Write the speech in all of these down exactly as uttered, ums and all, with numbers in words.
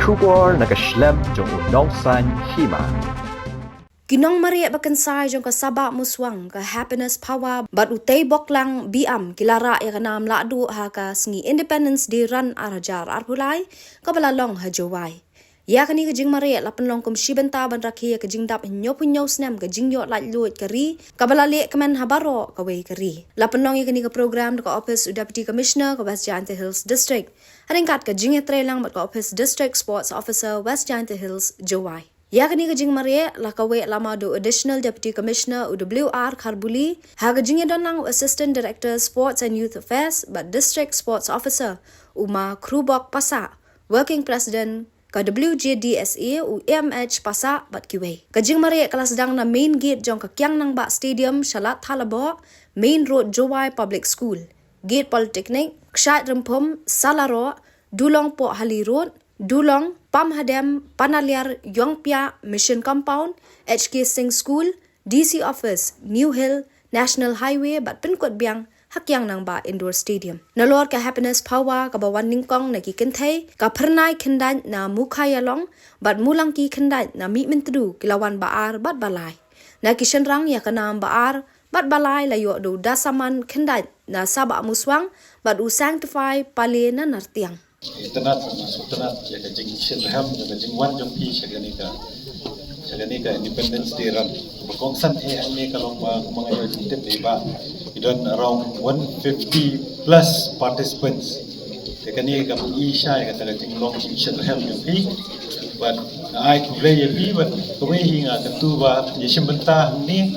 Khubor na ka shlem jong u Nongsaiñ Hima. Ki nongmareh ba kynsai jong ka Sabah Muswang, ka Happiness Phawa bad u Teiboklang Biam ki la rah ïa ka nam lahduh ha ka sngi Independence Day Run ar hajar arphew lai kaba la long ha Jowai. Ïa kane ka jingmareh la pynlong kum shi bynta ban rakhe ïa ka jingdap hynñiewphew hynñiew snem ka jingïoh laitluid ka ri kaba la leh kmen ha baroh kawei ka ri. La pynlong ïa kane ka program da ka ophis u Deputy Commissioner ka West Jaintia Hills District, ha ryngkat ka jingïatreilang bad ka ophis District Sports Officer West Jaintia Hills, Jowai. Ïa kane ka jingmareh la kaweh lama da u Additional Deputy Commissioner u W R Kharbuli, ha ka jingïadonlang u Assistant Director Sports and Youth Affairs bad District Sports Officer u Ma Khrubok Passah, Working President ka W J D S A u M H Passah bad kiwei. Ka jingmareh ka la sdang na main gate jong ka Kiang Nangbah Stadium sha Lad Thalaboh, Main Road Jowai Public School, Gate Polytechnic, Kshaid Rymphum, Salaroh, Dulong Pohali Road, Dulong, Pamhadem, Panaliar, Iongpiah, Mission Compound, H K Singh School, D C Office, New Hill, National Highway bad pynkut biang ha Kiang Nangbah Indoor Stadium. Nalor ka Happiness Phawa kaba wan nyngkong na ki kynthei, ka Phyrnai Khyndain na Mukhaïalong bad Mulangki Khyndain na Mihmyntdu ki la wan ba ar bad ba lai. Na ki shynrang ïa ka nam ba ar bad ba lai la ïoh da u Dasaman Khyndain na Sabah Muswang bad u Sanctify Pale na Nartiang. Itynnad, sngewtynnad ïa ka jingshitrhem, ïa ka jingwan jong phi sha kane ka, sha kane ka Independence Day Run. Ba kongsan eh hangne ka long ba kumba nga ïoh jingtip dei ba i don around one fifty plus participants. Te kane ka pyni shai kata ka jinglong jingshitrhem jong phi. Bad nga ai khublei ïa phi bad kawei hi nga kyntu ba ïa shim bynta hangne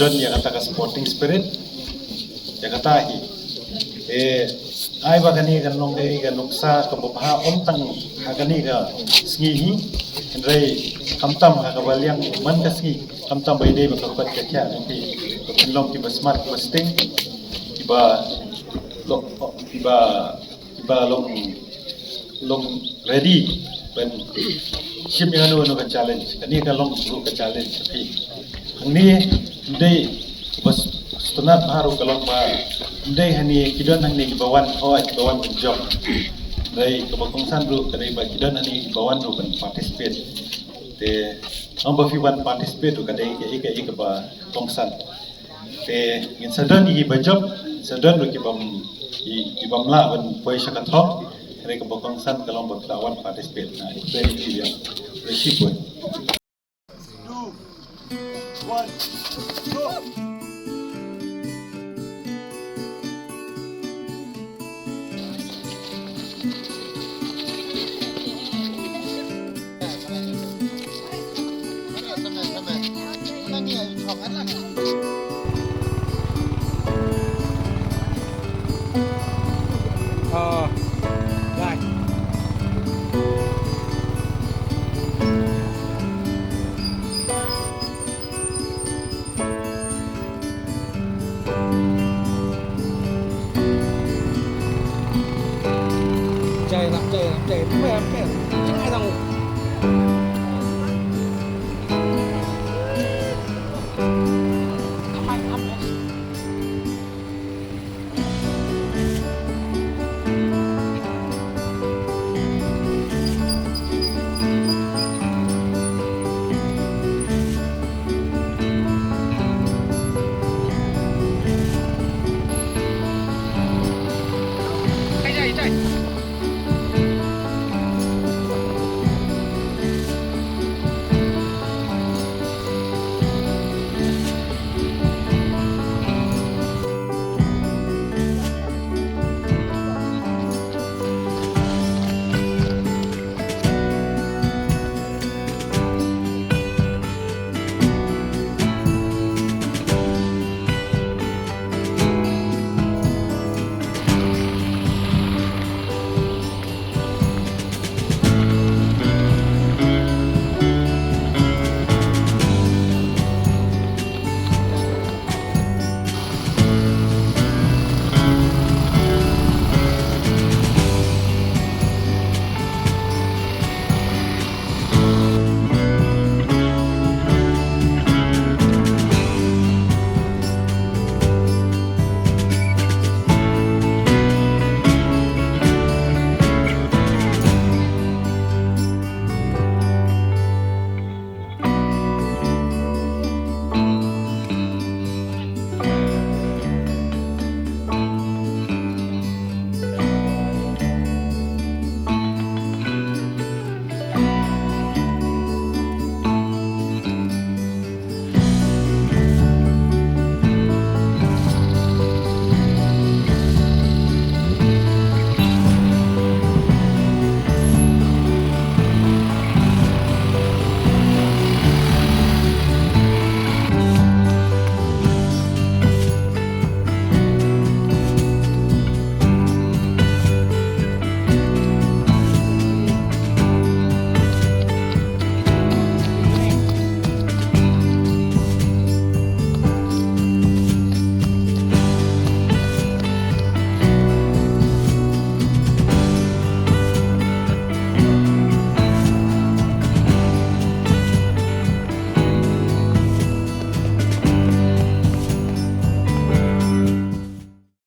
don ïa kata ka sporting spirit. Ïa kata hi. Eh, ai ba kane kan long ka, ka nuksa kaba bha ym tang ha kane ka sngi hi. Hynrei khamtam ha kaba liang man ka sngi, khamtam ba ïadei bad ka khot ka khiah jong phi. Ba phin long kiba smart, kiba sting, kiba long, kiba, kiba long, long ready ban shim ïa kano kano ka challenge. Kane ka long ruh ka challenge. Hangne ym dei, ba sngewtynnad bha ruh ka long ba ym dei hangne ki don hangne kiba wan, hooid, kiba wan ban jop. Hynrei kaba kongsan ruh ka dei ba ki don hangne kiba wan ruh ban participate. Te ong ba phi wan participate ruh ka dei kaei kaei kaba kongsan. Te ngin sa don ïa kiba jop, ngin sa don ruh kibym, ki, kibym lah ban poi sha ka thong. Hynrei kaba kongsan ka long ba phi la wan participate. Nga ai khublei ïa phi, ïa phi shibun. Two, one, go.